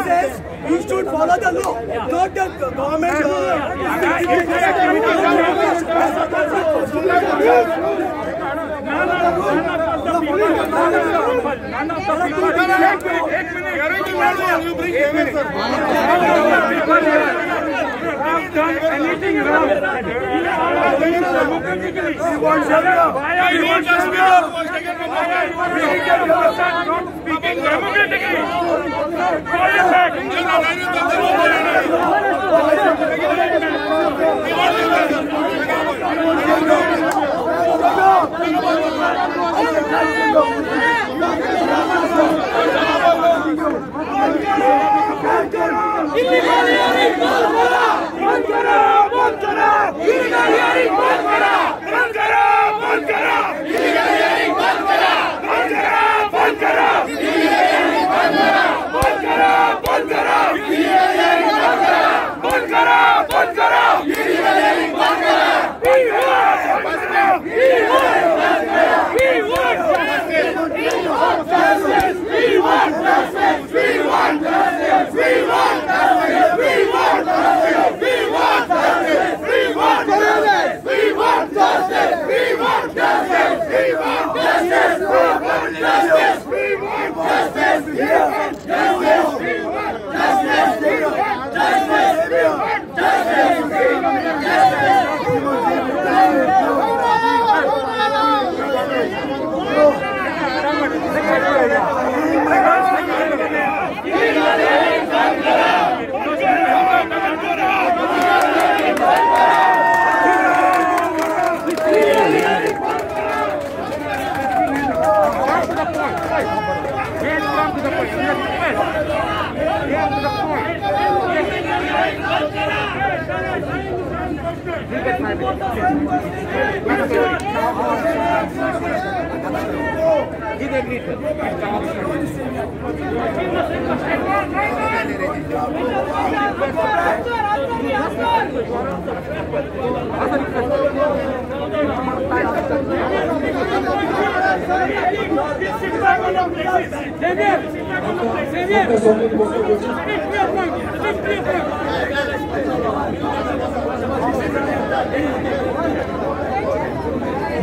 Says you should follow the law, not the government. Anything wrong. Speaking democratically.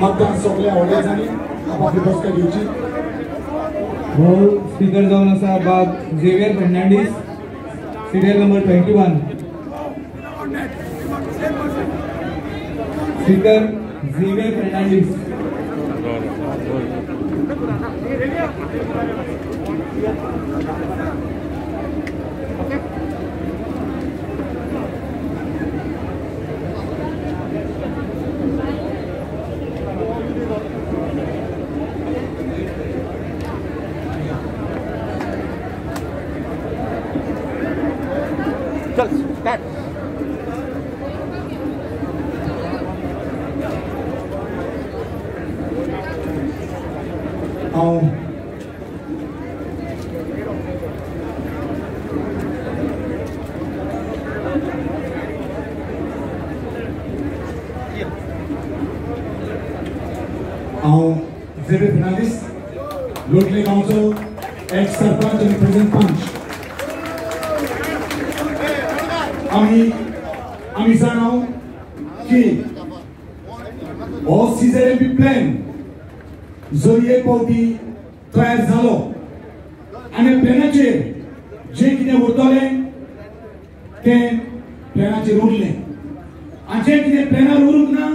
मतदान सोंपले ऑडियन्सांनी आपापली बसका घेवची. हो स्पीकर जावन आसा बाब Xavier Fernandes, serial number 21. Speaker Xavier Fernandes. चल स्टार्ट. हांव हांव झेवियर फर्नांडीस, लोटले गांवचो एक्स सरपंच आनी प्रेझेंट पंच. आमी जाणा की हो सीझेएमपी प्लॅन जर एक फावटी तयार जालो आनी प्लॅनाचेर जें कितें उरतलें तें प्लॅनाचेर उरलें आनी जें कितें प्लॅनार उरूंक ना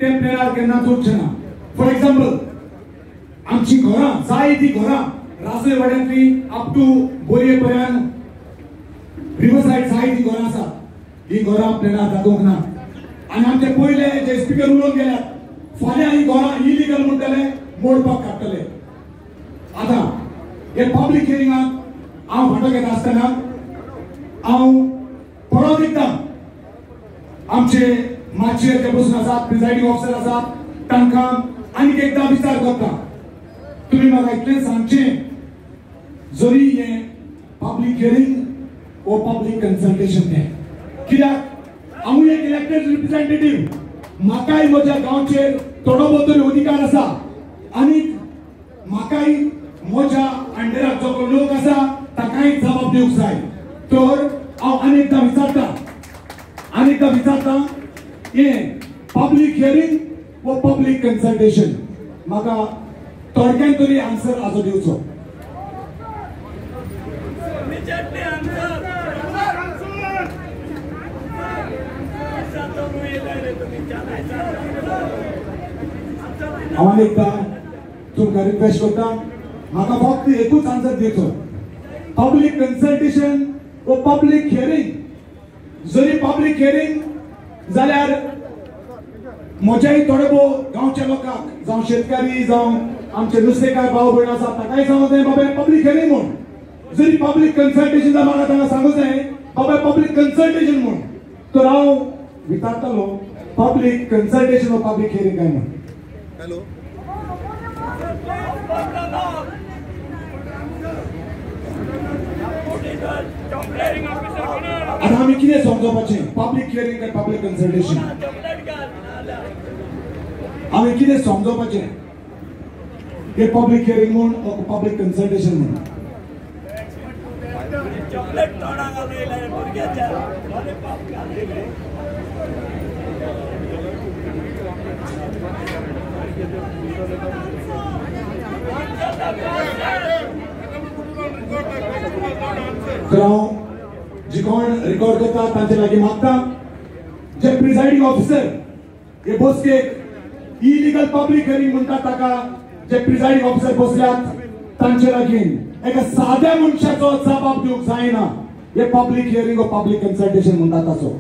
तें प्लॅनार केन्नाच उरचें ना. फॉर एक्झाम्पल, आमची घरां, जाय ती घरां रासय वाड्यांतली अप टू बोरये पर्यंत रिवर सायड ही घरां आसा. ही घरां प्लॅनार दाखोवंक ना आनी आमचे पयले जे स्पिकर उलोवन गेल्यात फाल्यां ही घरां इलिगल म्हणटले, मोडपाक काडटले. आतां हे पब्लीक हियरिंगाक हांव फाटो घेता आसतना हांव परत एकदां आमचे माचयेर जे बसून आसात प्रिजायडींग ऑफिसर आसात तांकां आनीक एकदां विचार करता, तुमी म्हाका इतलें सांगचें जरी हें पब्लीक हियरींग वो पब्लीक कन्सल्टेशन तें, कित्याक हांव एक इलेक्टेड रिप्रेझेंटेटीव, म्हाकाय म्हज्या गांवचेर थोडो भोव तरी अधिकार आसा आनी म्हाकाय म्हज्या अंडराक जो कोण लोक आसा ताकाय जबाब दिवंक जाय. तर हांव आनी एकदां विचारता, हें पब्लीक हियरींग वो पब्लीक कन्सल्टेशन, म्हाका थोडक्यान तरी आन्सर आजो दिवचो. हांव एकदां तुमकां रिक्वेस्ट करता, म्हाका फक्त एकूच आन्सर दिवचो, पब्लीक कन्सल्टेशन वो पब्लीक हियरींग. जरी पब्लीक हियरींग जाल्यार म्हज्याय थोडे भोव गांवच्या लोकांक, जावं शेतकारी जावं आमचे नुस्तेकार भाव भयण आसा ताकाय सांगूंक जाय बाबा पब्लीक हियरींग म्हूण. जरी पब्लीक कन्सल्टेशन जाल्यार म्हाका तांकां सांगूंक जाय बाबा पब्लीक कन्सल्टेशन म्हूण. तर हांव विचारतालो पब्लीक कन्सल्टेशन वो पब्लीक हियरींग काय म्हूण. हॅलो, आतां आमी कितें समजोवपाचें पब्लीक हियरींग काय पब्लीक कन्सल्टेशन? आमी कितें समजोवपाचें हे पब्लीक हियरींग म्हूण पब्लीक कन्सल्टेशन म्हूण? तर हांव जे कोण रिकॉर्ड करता तांचे लागीं मागता, जे प्रिजायडींग ऑफिसर हे बसकेक इलिगल पब्लीक हियरींग म्हणटा ताका जे प्रिजायडींग ऑफिसर बसल्यात तांचे लागीं एका साद्या मनशाचो जबाब दिवंक जायना हे पब्लीक हियरींग वो पब्लीक कन्सल्टेशन म्हणटा ताचो.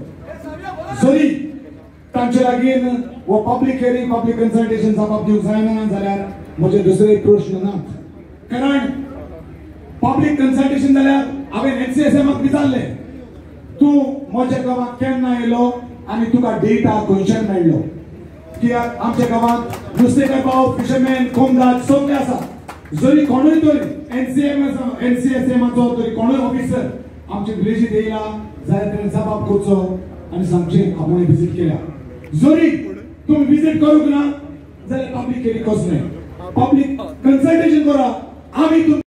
जरी तांचे लागीं वो पब्लीक हियरींग पब्लीक कन्सल्टेशन जबाब दिवंक जायना जाल्यार म्हजे दुसरे प्रश्न नात. कारण पब्लीक कन्सल्टेशन जाल्यार हांवें NCSM विचारलें, तूं म्हज्या गांवांत केन्ना येयलो आनी तुका डेटा खंयच्यान मेळ्ळो? कित्याक आमच्या गांवांत नुस्तेकार भाव, फिशरमॅन, कोमदार सगळे आसा. जरी कोणूय तरी NCSM तरी कोणूय ऑफिसर आमच्या विलेजीत येयला जाल्यार तेणें जबाब करचो आनी सांगचें आपूण विजीट केल्या. जरी तुमी विजीट करूंक ना जाल्यार पब्लीक हियरींग कसलें, पब्लीक कन्सल्टेशन करा. आमी